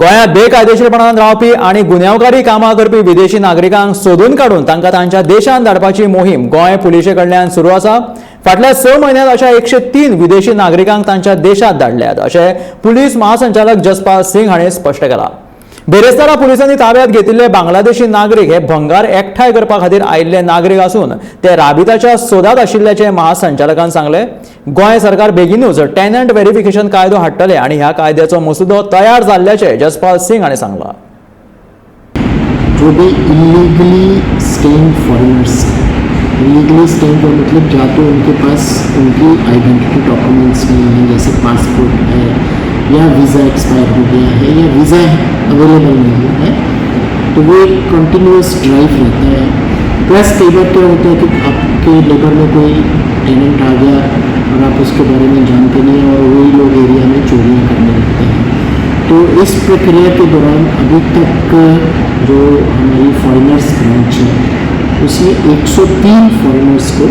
गोंयांत बेकायदेशीरपणान रावपी आनी गुन्यांवकारी कामां करपी विदेशी नागरिकांक सोदून काडून तांकां तांच्या देशांत धाडपाची मोहीम गोंय पुलिशे कडल्यान सुरू आसा. फाटल्या 6 म्हयन्यांत अशा 103 विदेशी नागरिकांक तांच्या देशांत धाडल्यात अशें पुलीस महासंचालक जसपाल सिंग हांणी स्पश्ट केलां. बेरेस्तारा पुलिसांनी ताब्यात घेतिल्ले बांगलादेशी नागरीक हे भंगार एकठांय करपा खातीर आयिल्ले नागरीक आसून ते राबिताच्या सोदांत आशिल्ल्याचें महासंचालकान सांगलें. गोंय सरकार बेगिनूच टेनंट व्हेरिफिकेशन कायदो हाडटले आनी ह्या कायद्याचो मसुदो तयार जाल्ल्याचें जसपाल सिंग हांणी सांगलां. जो भी illegally staying foreigners, illegally staying का मतलब या तो उनके पास उनकी आइडेंटिटी डॉक्यूमेंट्स नहीं है, जैसे पासपोर्ट है या वीज़ा एक्सपायर हो गया है या वीज़ा अवेलेबल नहीं है, तो वो एक कंटिन्यूस ड्राइव रहता है. प्लस कई बार क्या होता है कि आपके लेबर में कोई टेनेंट आ गया और आप उसके बारे में जानते नहीं हैं और वही लोग एरिया में चोरियाँ करने लगते हैं. तो इस प्रक्रिया के दौरान अभी तक जो हमारी फॉरेनर्स ब्रांच है, उसने 103 फॉरेनर्स को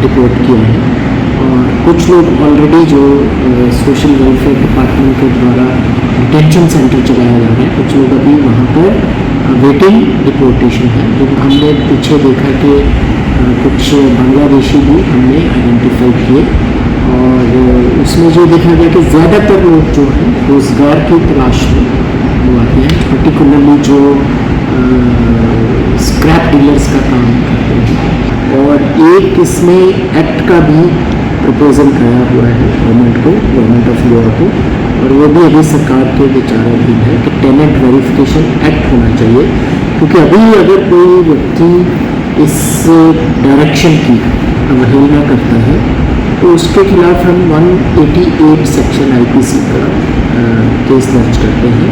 डिपोर्ट किया है और कुछ लोग ऑलरेडी जो सोशल वेलफेयर डिपार्टमेंट के द्वारा डिटेंशन सेंटर चलाया जा रहा है, कुछ लोग अभी वहाँ पर वेटिंग डिपोर्टेशन है. जो हमने पीछे देखा कि कुछ बांग्लादेशी भी हमने आइडेंटिफाई किए और उसमें जो देखा गया कि ज़्यादातर लोग जो हैं, रोज़गार की तलाश में वो आते हैं, पर्टिकुलरली जो स्क्रैप डीलर्स का काम करते हैं. और एक इसमें एक्ट का भी प्रपोजल गया हुआ है गवर्नमेंट को, गवर्नमेंट ऑफ गोवा को, और वो भी अभी सरकार के विचाराधीन है कि टेनेंट वेरिफिकेशन एक्ट होना चाहिए, क्योंकि अभी अगर कोई व्यक्ति इस डायरेक्शन की अवहेलना करता है तो उसके खिलाफ हम 188 सेक्शन आईपीसी का केस दर्ज करते हैं.